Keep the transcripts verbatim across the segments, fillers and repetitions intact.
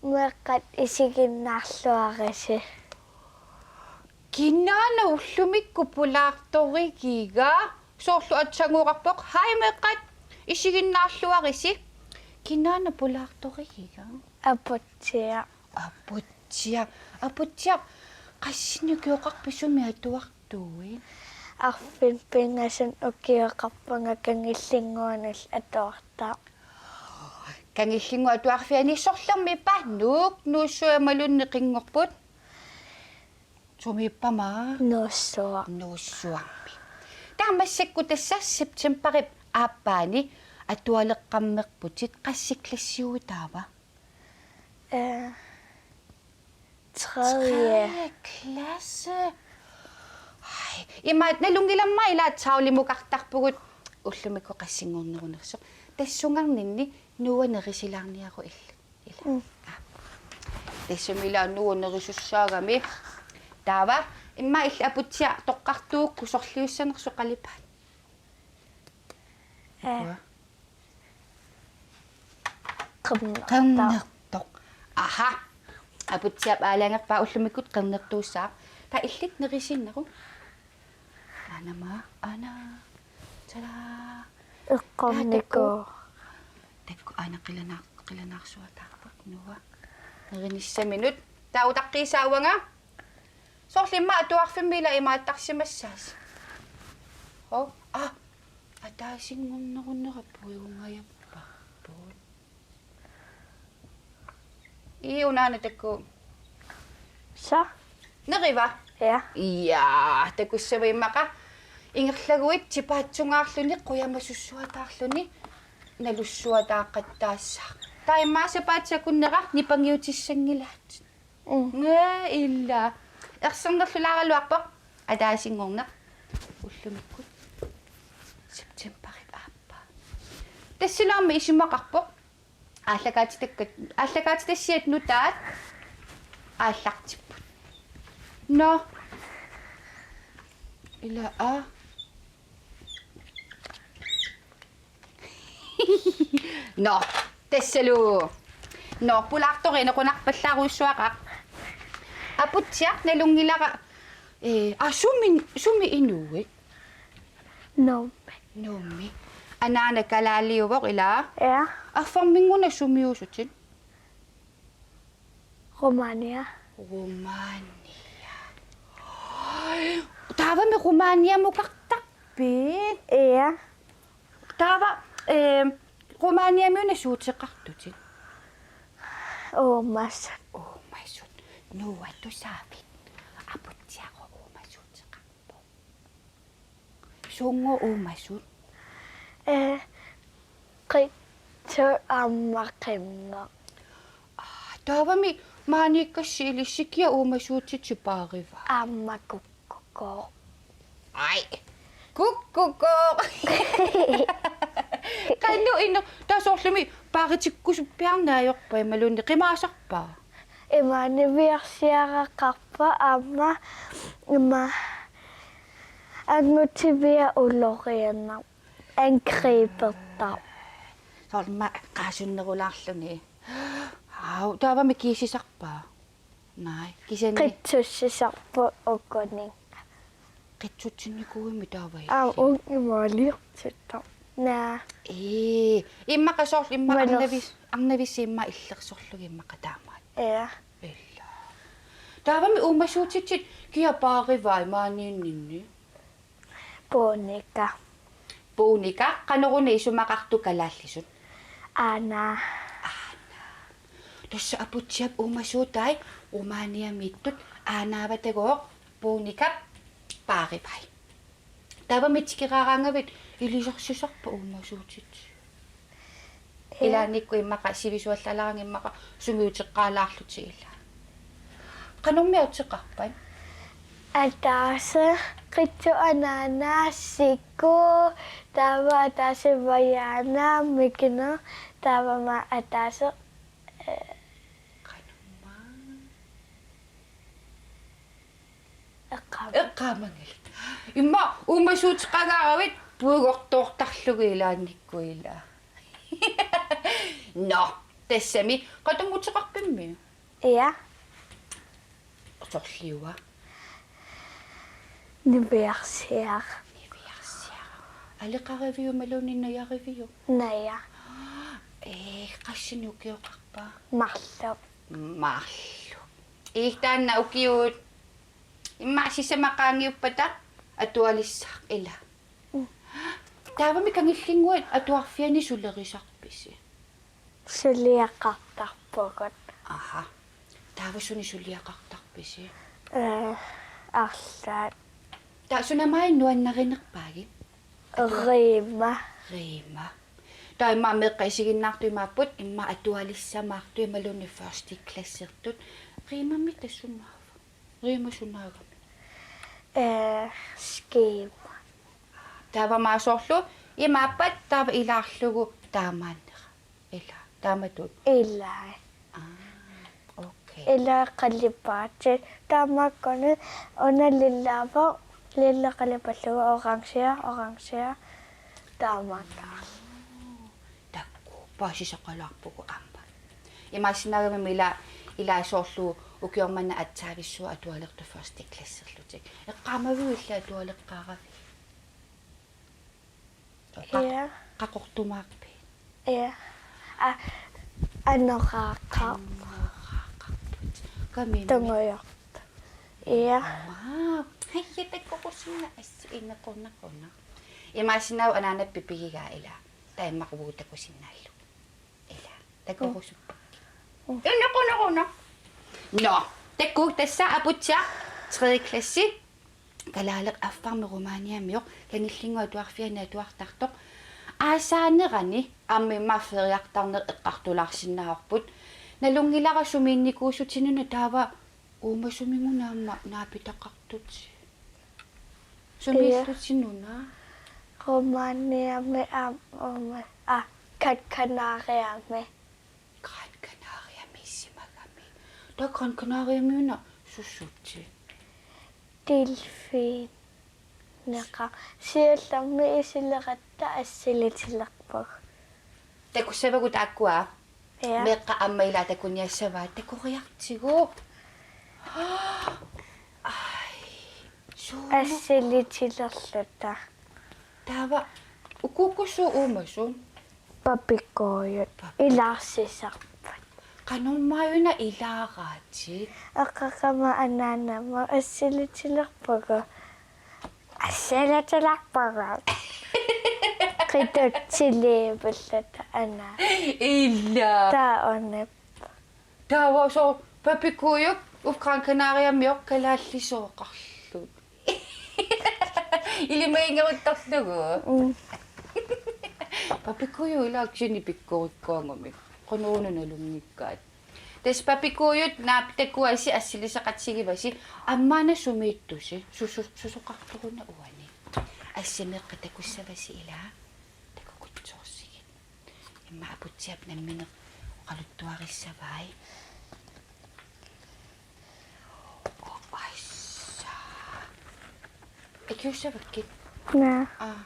Meeqqat isiginnaarluarisi. Kinaana ullumikkut pulaartorigiga? Soorlu aatsaat oqarpoq: Hej meeqqat, isiginnaarluarisi. Kinaana pulaartorigiga? Aputsiaq. Aputsiaq. Aputsiaq, qassinik ukioqarpit, sumi atuartuit? Arfineq-pingasunut ukioqarpunga, Kangillinnguanullu atuartaa. Kangillinnguup atuarfiani. Sorlermiippa? Nuuk, Nuussuup imaluunniit Qinngorput? Sumiippa aamma? Nuussuaq. Nuussuarmi. Taava massakkut tassa septemberip aappaani atualeqqammerputit. Qassit klassiuit taava? Øh, tredje. Tredje klasse. Ej, ima nalunngilarma ila tavlemukartarpugut ullumikkut qassinngornerunersoq. Tassungaarninni Noah nerisilaarniaruit illit. Ila. Mm. Aa. Tassami ila Noah nerisussaagami. Taava immaqa illit Aputsiaq toqqartuukku sorliussanersoq qalipaat? Ee. Uku? Qernertoq. Qernertoq. Aha. Aputsiap aalajangerpaa ullumikkut qernertuussaaq. Taava illit nerisinnagu. Anama, ana. Tada. Eqqornikuuvoq. Taakku, taakku aana qilanaar-, qilanaarsuataarput Noah. Nerinissaminut. Taava utaqqiisaavunga. Soorlu immaqa atuarfimmi ila imaattarsimassaasi. Hov, aa, ataasinngornerunera puigungajapparput. Ii, unaana taakku. Sa? Neriva? Ja. Ja, takussava immaqa. Ingerlaguit tipaatsungaarluni qujamasussuataarluni nalussuataaqattaassaaq. Taava immaqa sapaatip akunnera nipangiutissanngilaat. Mm. Ngaa ila. Ersernerlulaaraluarpoq ataasinngorneq. Ullumikkut septemberip aappaa. Tassalu aamma isumaqarpoq. Aallakaatitakkat, aallakaatitassiat nutaat aallartipput. Nå. Ila aa. Nå, tassalu. Nå, pulaartoq inequnarpallaarujussuaqaaq. Aputsiaq nalunngilara, ee, aa, sumi, sumi inuit? Nuummi. Nuummi. Anaana kalaaliuvoq, ilaa? Ja. Arferminnguaq sumiuusutit? Rumænia. Rumænia. Taavami Rumæniamukartarpit? Ja. Taava, eh, Rumæniami una suuteqartutit? Uumasut. Uumasut. Noah, tusaavit? Aputsiaq uumasuuteqarpoq. Suunngooq uumasut? Eh, Qitsuk aamma Qinneq. Aa, taavami maaniikkassi ilissi kia uumasuutitit paarivai? Aamma kukkukooq. Ai. Kukkukooq. Qanoq ino, taava soorlumi paaritikkusuppiarneq ajorpa imaluunniit qimaasarpa? Ima niviarsiaraqarpoq aamma ima angutiviat ulorianaq. Angribertaq. Soorlu ima qaasunnerulaarluni. Au, taavami kiisisarpa? Nej, kisianni. Qitsussisarput ukuninnga. Qitsutsinnikuuimmi taava illit? Aa, ung imaaliortittoq. Naa. Ee, immaqa soorlu immaqa Malos. Arnavis-, arnavissat immaqa illersorlugit immaqa taamaat. Ja. Ila. Taavami uumasuutitit kia paarivai maaniinninni? Puunika. Puunika, qanoruna isumaqartoq kalaallisut? Aana. Aana. Tassa Aputsiap uumasuutai Rumæniamiittut Aanaavataagooq Puunikap paarivai. Taavami tikeraaraangavit ilisarsisarpa uumasuutit? Ee. Ilaannikkut immaqa sivisuallalaaranga immaqa sungiuteqqaalaarlutit ila. Qanormi ateqarpat? Ataaseq, Qitsuk, anaana, Siku, taava ataaseq Vajaana, Mikineq, taava aamma ataaseq, eh, Qanormaa? Eqqaama-. Eqqaamanngilaq. Immaqa uumasuuteqangaaravit puigortoortarlugit ilaannikkut ila. Nå. Tassami, qatannguteqarpimmi? Ja. Sorliua? Niviarsiaq. Niviarsiaq. Aleqariviumaluunniit najariviuk? Naja. Ee, qassinik ukioqarpa? Marluk. Marluk. Ii, taanna ukiut immaqa sisamat qaangiuppata atualissaaq, ilaa? Mm. Taavami kangillinnguit atuarfianni sulerisarpisi? Suliaqartarpugut. Aha. Taava sunik suliaqartarpisi? Ee, arlaat. Taava sunamai nuannarinerpaagit? Rema. Rema. Taava immaqa meeqqat isiginnaartut imaapput, immaqa atualissamaartut imaluunniit første klassertut. Remami tassunaava? Rema sunaagami? Ee, Skema. Taava aamma soorlu imaappat taava ilaarlugu taamaannera. Ilaa, taamatut? Ilaa. Aa, okay. Ilaa qalipaatit. Taamaakkuni una lillaavoq, lilla qalipallugu orangea, orangea. Taamaattoq. Takuuk, paasisaqalaarpugut aamma. Imaassinnaagami ilaa, ilaa soorlu ukioq manna aatsaavissuaq atualertut første klasserlutik. Eqqaamaviuk illit atualeqqaaravit? Qa-, Ja. Qaqortumaarpit? Ja. A-, anoraaqqa-. Anoraaqarput. Kamimmi? Tungujortoq. Ja. Wow. Hej, takkukusinna assi inequnaquna. Imaassinnaavoq anaanap pipigigaa ilaa. Taava immaqa uagut takusinnaallugu. Ilaa. Takorusuppakkit. Mm. Inequnaquna. Nå, takuuk tassa Aputsiaq tredje klassi. Kalaaleq affarmik Romaniamioq, kangillinnguit atuarfianni atuartartoq. Aasaanerani aamma immaqa feriartarneq eqqartulaarsinnaavarput. Nalunngilara sumiinnikuusutinuna taava uumasuminguna aamma naapitaqartutit. Sumiillutinuna? Romaniami aamma uuma-, aa, Gran Canariami. Gran Canariamiissimagami. Taava Gran Canariamiuna susutit? Delfineqarpoq. Siullermik isileratta assilitilerpugut. Takussavagut taakkua? Ja. Meeqqat aamma ilaa takuniassavaat, takoriartigu. Ai, suumu. Assilitilerluta. Taava ukuuku suut uumasut? Papegøjet. Pap-. Ilaarsisarput. Qanormaanna ilaaraatit? Aqagu aamma anaanamut assilitilerpugut. Assilitilerpugut. Qitutsiliipulluta anaanat. Ilaa. Taava unip. Taava soorlu papegøje, uku Gran Canariamioq kalaallisooqarlugu. Ilimaginngoruttorlugu. Mm. Papegøje ilaa kisianni pikkorikkaangamik. Qanoruna nalunngikkaat. Tassa papegøjet naapitakuasi assilisaqatigivasi aamma una sumiittusi susu-, susoqartoruna uani. Assi meeqqat takussavasi ilaa. Takukutsoorsigit. Immaqa Aputsiap nammineq oqaluttuarissavai. Oqassa. Ikiussavakkit? Naa. Aa.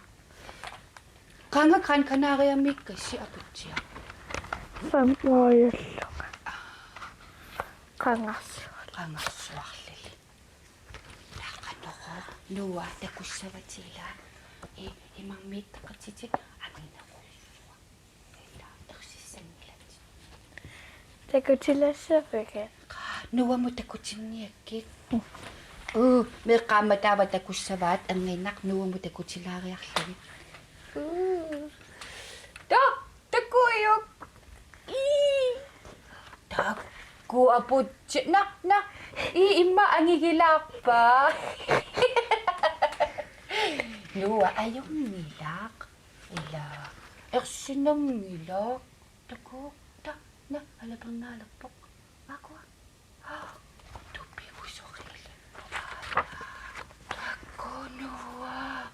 Qanga Gran Canariamiikkassi Aputsiaq? Fem-ujullunga. Aa. Qangarsuar-. Qangarsuarlili. Taqanoro, Noah, takussavatit ilaa. I, imarmiittaqatitit aminerullunga. Ilaa, ersissanngilatit. Takutilaassaviuk? Noahmut takutinniakkit. Mm. Uu, meeqqat aamma taava takussavaat, anginnaq Noahmut takutilaariarlugit. Uu. Ta-, takujuk. Ii. Takuuk Aputsi. Naa, naa. Ii, immaqa angigilaarpa? Noah, ajunngilaq. Ilaa. Ersinanngilaq. Takuuk, ta-, naa, alapernaalerpoq. Makkua. Tupigusoqilippoq. Takuuk Noah.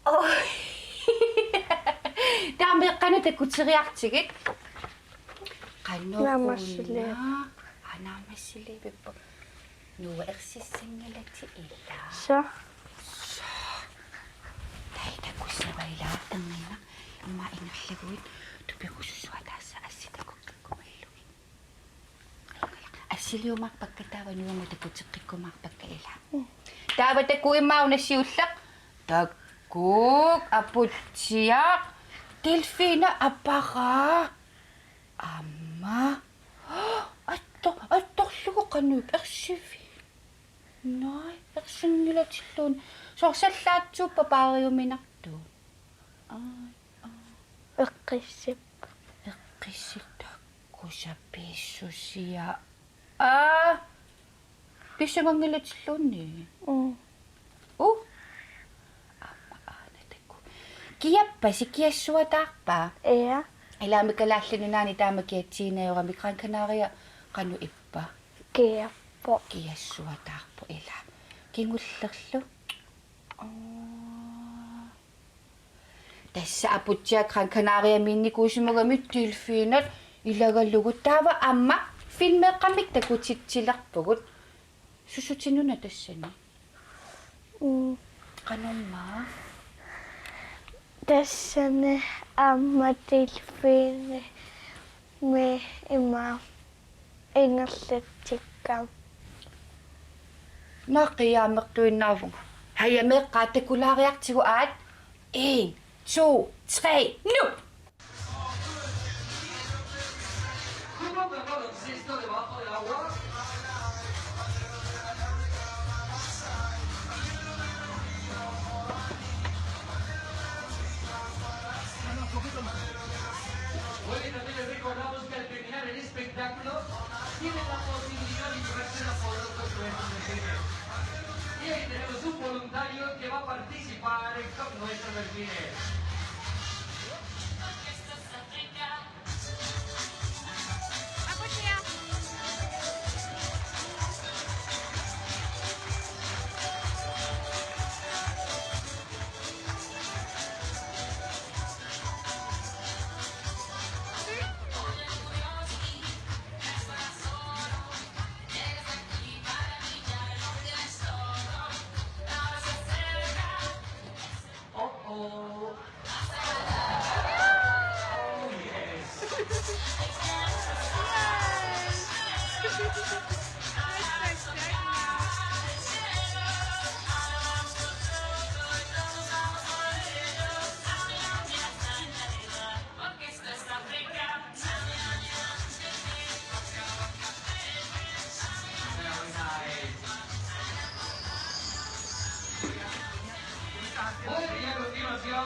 Oj. Taava qanoq takuteriartigit? Qanoq? Naammassiliipput. Una. Aa, naammassiliipput. Noah, ersissanngilatit ilaa? Suu. Suu. Taava takussavaat ilaa, anginnaq. Aamma ingerlaguit tupirusussuaq taassa assi takukkikkumallugit. Assiliumaarpakka taava nuumut takuteqqikkumaarpakka ila. Taava takuimauna siulleq. Takuuk, aputsiaq. Delfina aparaa. Aamma. Atto, attorlugu qanoq ersivit. Naaj, ersinngilatilluunniit. Soorlu sallaatsuuppat paariuminartoq. Aaj, aaj. Eqqissippoq. Eqqissittakku sapiissusia. Aa. Pissangangilatilluunniit. Mm. Uh. Aamma aana takuuk. Kiappasi, kiassuataarpa? Ja. Ilaami Kalaallit Nunaanni taama kiatsiinnajoramik Gran Canaria qanoq ippa? Kiappoq. Kiassuataarpoq ila. Kingullerlu. Aa. Tassa aputsiaq Gran Canariamiinnikuusimagami delfinat ilagalugu taava aamma filmeeqqammik takutitsilerpugut. Sussutsinuna tassani? Mm. Qanormaa? Tassani aamma delfinit mi ima ingerlatsikkami. Naqiaamertuinnaavunga. Haja meeqqat takulaariartigu aat. En, to, tre, nu! Bueno, y también les recordamos que al terminar el espectáculo tienen la posibilidad de llevarse la foto con nuestros delfines. Y ahí tenemos un voluntario que va a participar con nuestros delfines. Uh-oh. Oh, yes. Muy bien, a continuación,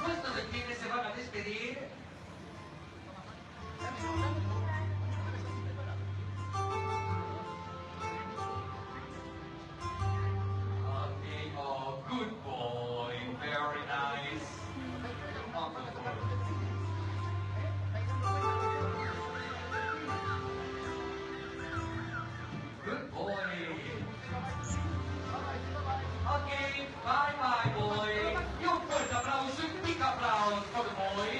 nuestros delfines se van a despedir. Okay, oh, good boy. Very nice. Wonderful. Good boy. Okay, bye bye, boy. Y un fuerte aplauso, un big applause for the boy.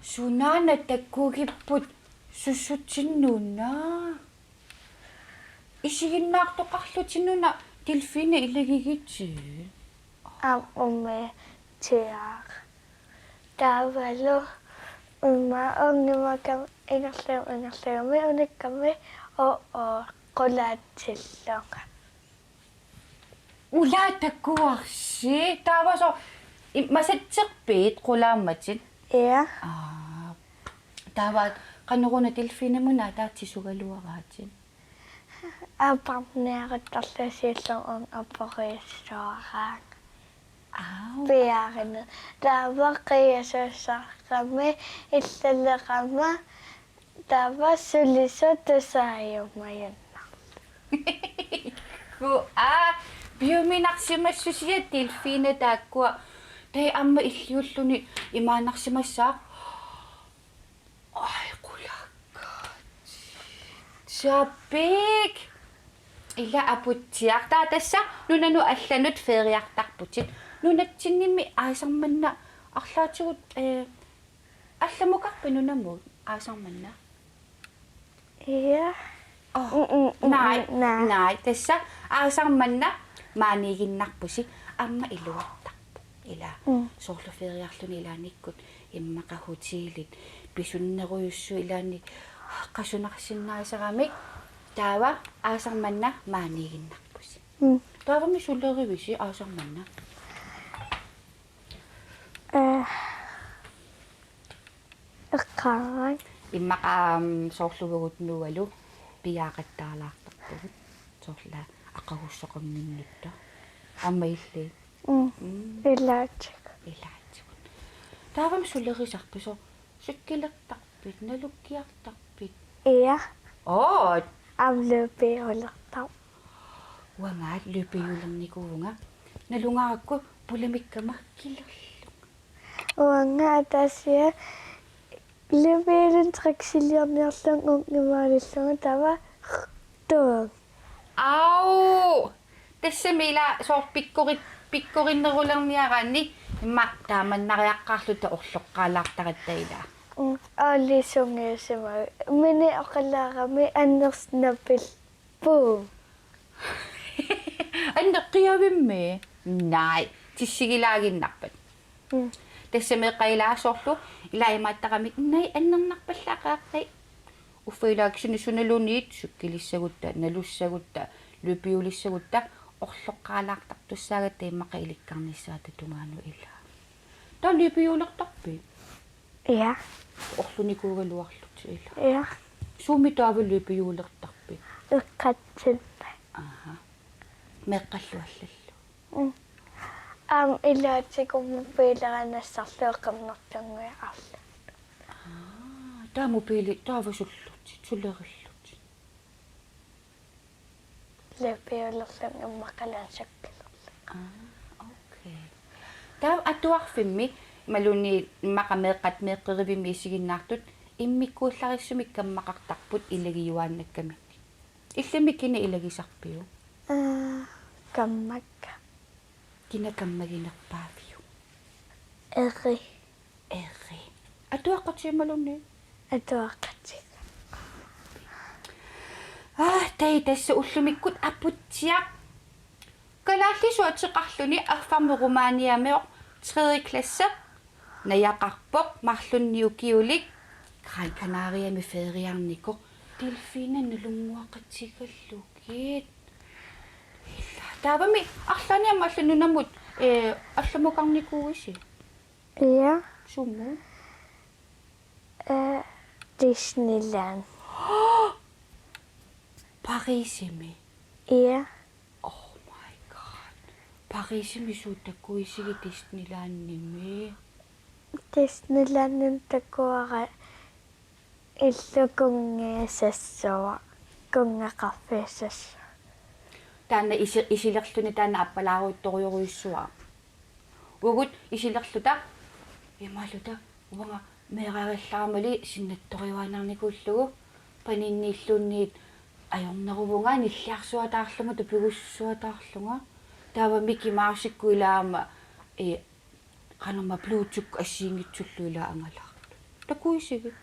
Sunaana takugipput sussutsinnuna. Isiginnaartoqarlutinuna delfini ilagigitit. Aamma umiatsiaq. Taavalu uma ungimakam ingerlagam ingerlagami unikkami oo qulaatsillunga. Ulaa takuarsi. Taava soorlu i-, masatserpit qulaammatit? Ja. Aa. Taava qanoruna delfinimuna ataatsisugaluaraatit? Aperniaruttorlusiullugu aperiassuaraanga. Aa. Piaarina. Taava qiasussarami illaleqama. Taava sulisut tusaajumajunnarluni. Ku a piuminarsimassusia delfini taakkua. Tai aamma illiulluni imaannarsimassaaq. Ai, qulakkaat. Sapiik. Ila aputsiaq. Taava tassa nunanut allanut feriartarputit. Nunatsinnimi aasaq manna arlaatigut, eh, allamukarpit nunamut aasaq manna? Ja. Oh, mm, mm, mm, naaj, mm, naaj. Naaj, tassa aasaq manna Maaniiginnarpusi aamma iluartarpoq. Ila. Mm. Soorlu feriarluni ilaannikkut immaqa hotelit pisunnerujussuit ilaanni qasunarsinnaasaramik taava aasaq manna maaniiginnarpusi. Mm. Taavami sulerivisi aasaq manna? Eh, eqqaamavara. Immaqa, mm, soorlu uagut Noahlu piaaqattaalaartarpugut. Soorlu aqagussaqarninnitta. Aamma illit? Mm. Mm. Ilaatigut. Ilaatigut. Taavami sulerisarpit, soorlu cykelertarpit, nalukkiartarpit? Ja. Oo. Aamma løbehjulertarpara. Uangaat løbehjulernikuuvunga. Nalugaarakku pulamikkama kilerlunga. Uanga ataaseq løbehjulini træksiliorniarlunga unngimaalillunga taava tuun. Au! Tassami ila soorlu pikkori-, pikkorinnerulerniaraanni immaqa taamannariaqqaarluta orloqqaalaartaratta ila. Mm, aalisungisimagu. Mini oqalaarami annersi napil. Puu. Anneqqiavimmi? Nej, tissigilaaginnarpat. Mm. Tassami qailaarsorlu ilaajumaattarami, nej, annernarpallaaqaaq, nej. Uffa ilaa kisianni sunaluunniit cykelissagutta, nalussagutta, løbehjulissagutta, orloqqaalaartartussaagatta immaqa ilikkarnissaata tungaanut ilaa. Taava løbehjulertarpit? Ja. Orlunikuugaluarlutit ilaa. Ja. Suumi taava løbehjulertarpit? Eqqatsinni. Aha. Meeqqallu allallu. Mm. Aamma ilaatigut mobiilernassarlu eqernertunnguit arlaat. Aa, taava mobiili taava sullutit, sulerillutit. Løbehjulerlunga immaqa cykelerlunga. Aa, okay. Taava atuarfimmi imaluunniit immaqa meeqqat meeqqerivimmi isiginnaartut immikkuullarissumik kammaqartarput ilagiuaannakkaminnik. Illimmi kina ilagisarpiuk? Aa, kammakka. Kina kammaginerpaaviuk? Eri. Eri. Atuaqqatit imaluunniit? Atuaqqatit. Aa, taava tassa ullumikkut aputsiaq. Kalaallisut ateqarluni affarmik Rumæniamioq tredje klasse. Najaqarpoq marlunnik ukiulik Gran Canariami feriarnikoq. Delfina nalunnguaqatigallugit. Ila. Taavami arlaanni aamma allanut nunamut, eh, allamukarnikuuisi? Ja. Sumut? Eh, Disneyland. Parisimi? Ja. Oh my God. Parisimi suut takuisigit Disneylandimi? Disneylandimi takuara illu kunngisassua, kunngaqarfigisassua. Taanna isi-, isilerluni taanna appalaaruttorujorujussuara. Uagut isilerluta imaluunniit uanga meeraagallarmali sinnattoriuaannarnikuullugu paninniilluunniit ajorneruvunga nilliarsuataarlunga tupigussuataarlunga taava Mickey Mouse-ikkut ilaama, eh, qanormaa Pluto assigiinngitsullu ilaa angalaarluni. Takuisigit?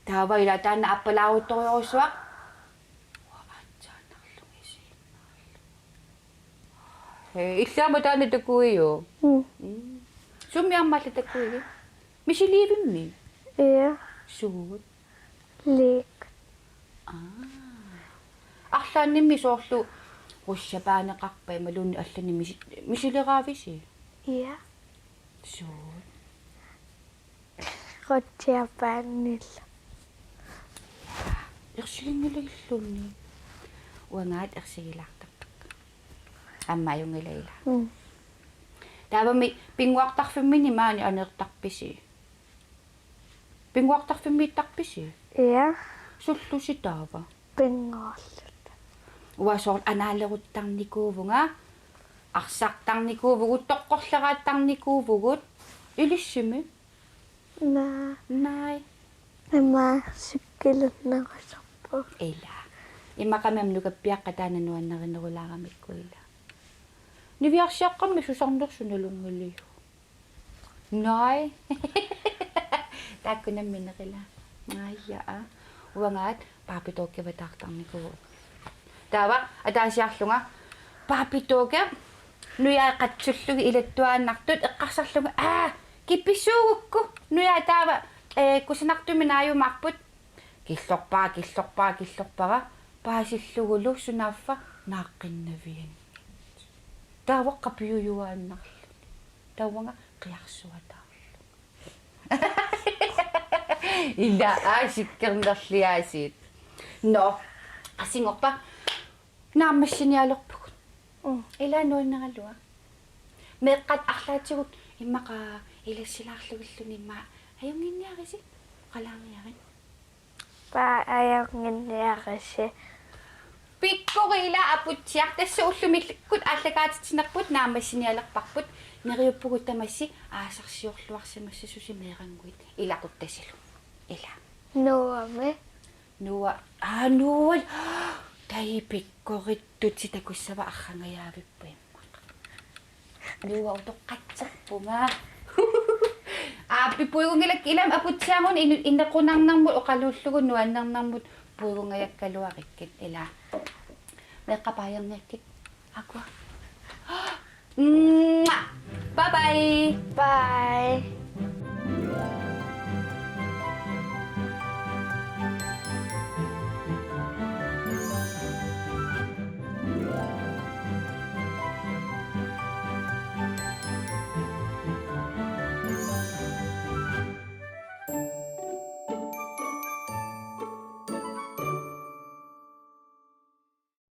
Taava ilaa taanna appalaaruttorujorujussuaq. Uanga aatsaannarlunga isiginnaarlunga. Hee, illaama taanna takuiuk? Mm. Mm. Sumi aamma alla takuigit? Misiliivimmi? Ja. Suut? Lego. Aa. Arlaannimmi soorlu rutsjebane-qarpa imaluunniit allanik misi-, misileraavisi? Ja. Suut? Rutsjebanenillu. Ersiginngilluunniit. Uangaat ersigilaartarpakka. Aamma ajunngilaq ilaa. Mm. Taavami pinnguartarfimminni maani aneertarpisi? Pinnguartarfimmiittarpisi? Ja. Sullusi taava? Pinnguarluta. Uanga soorlu anaaleruttarnikuuvunga, arsartarnikuuvugut, toqqorleraattarnikuuvugut, ilissimi? Naa. Naai. Ima cykelinnerusarpugut. Ila. Immaqami aamma nukappiaqqat taanna nuannarinerulaaramikku ila. Niviarsiaqqammi susarnersut nalunngiliuk? Naai. Taakku nammineq ila. Naai, ja. Uangaat Barbie-dukkivataartarnikuuvugut. Taava ataasiarlunga Paapituuga nujai qatsullugit ilattuaannartut eqqarsarlunga: "Aa, kipissuugukku." Nujai taava, ee, kusanartumik naajumaarput. Killorpara, killorpara, killorpara. Paasillugulu sunaaffa naaqqinnavianngilaq. Taava qapiujuaannarluni. Taavunga qiarsuataarlunga. Ila aasikkernerliaasiit. Nå, asingorpa naammassinialerpugut. Mm. Ila nuanneraluaq. Meeqqat arlaatigut immaqa ilassilaarlugilluni immaqa ajunnginniarisi? Oqalaariarit. Paa ajunnginniarisi. Pikkorik ila aputsiaq, tassa ullumikkut aallakaatitsinerput naammassinialerparput, neriuppugut tamassi aasarsiorluarsimassasusi meerannguit ilaquttasilu. Ila. Noahmi. Noah, aa, Noah. Tai pikkorittutit takussava arrangajaavippu immaqa. Noah utoqqatserpunga. Aappi puigunngilakka ilami aputsiaagun inu-, inequnarnermut oqaluullugu nuannernermut puigungajakkaluarikkit ila. Meeqqat baajerniakkit. Aqua. Mwah! Bye bye. Bye.